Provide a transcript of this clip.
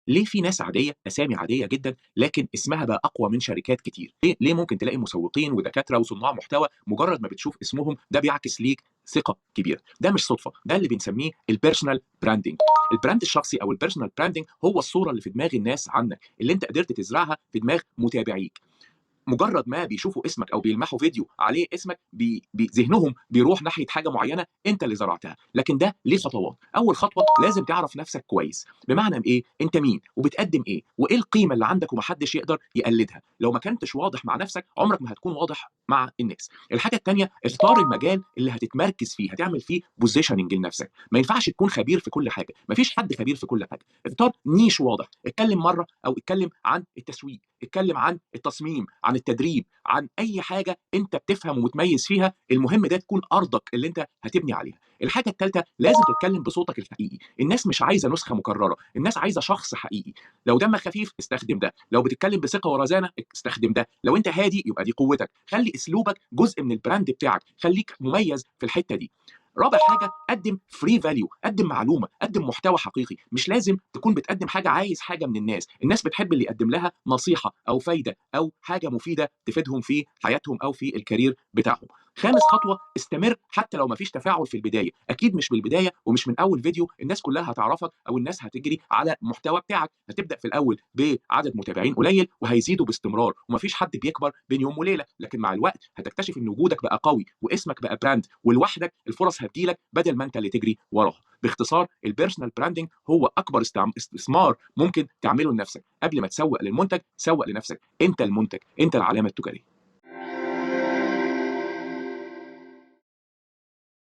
ليه في ناس عادية، أسامي عادية جدًا، لكن اسمها بقى أقوى من شركات كتير؟ ليه ممكن تلاقي مسوقين ودكاترة وصناع محتوى مجرد ما بتشوف اسمهم ده بيعكس ليك ثقة كبيرة؟ ده مش صدفة، ده اللي بنسميه ال personal branding. ال brand الشخصي أو ال personal branding هو الصورة اللي في دماغ الناس عنك، اللي أنت قدرت تزرعها في دماغ متابعيك. مجرد ما بيشوفوا اسمك أو بيلمحوا فيديو عليه اسمك، بي بي ذهنهم بيروح ناحية حاجة معينة أنت اللي زرعتها. لكن ده ليه خطوات. أول خطوة لازم تعرف نفسك كويس، بمعنى إيه؟ أنت مين وبتقدم إيه وإيه القيمة اللي عندك ومحدش يقدر يقلدها. لو ما كنتش واضح مع نفسك عمرك ما هتكون واضح مع الناس. الحاجة التانية، اختار المجال اللي هتتمركز فيه، هتعمل فيه positioning لنفسك. ما ينفعش تكون خبير في كل حاجة، ما فيش حد خبير في كل حاجة. اختار niche واضح، اتكلم مرة أو اتكلم عن التسويق، اتكلم عن التصميم، عن التدريب، عن اي حاجة انت بتفهم ومتميز فيها. المهم ده تكون ارضك اللي انت هتبني عليها. الحاجة الثالثة، لازم تتكلم بصوتك الحقيقي. الناس مش عايزه نسخه مكررة، الناس عايزه شخص حقيقي. لو دمك خفيف استخدم ده، لو بتتكلم بثقة ورزانه استخدم ده، لو انت هادي يبقى دي قوتك. خلي اسلوبك جزء من ال brand بتاعك، خليك مميز في الحتة دي. رابع حاجة، قدم free value، قدم معلومة، قدم محتوى حقيقي. مش لازم تكون بتقدم حاجة عايز حاجة من الناس، الناس بتحب اللي يقدم لها نصيحة أو فايدة أو حاجة مفيدة تفيدهم في حياتهم أو في ال career بتاعهم. خامس خطوة، استمر حتى لو مفيش تفاعل في البداية. أكيد مش بالبداية ومش من أول فيديو الناس كلها هتعرفك أو الناس هتجري على المحتوى بتاعك. هتبدأ في الأول بعدد متابعين قليل وهيزيدوا باستمرار، ومفيش حد بيكبر بين يوم وليلة، لكن مع الوقت هتكتشف إن وجودك بقى قوي واسمك بقى brand، ولوحدك الفرص هتجيلك بدل ما أنت اللي تجري وراها. باختصار، ال personal branding هو أكبر استثمار ممكن تعمله لنفسك. قبل ما تسوق للمنتج سوق لنفسك، أنت المنتج، أنت العلامة التجارية.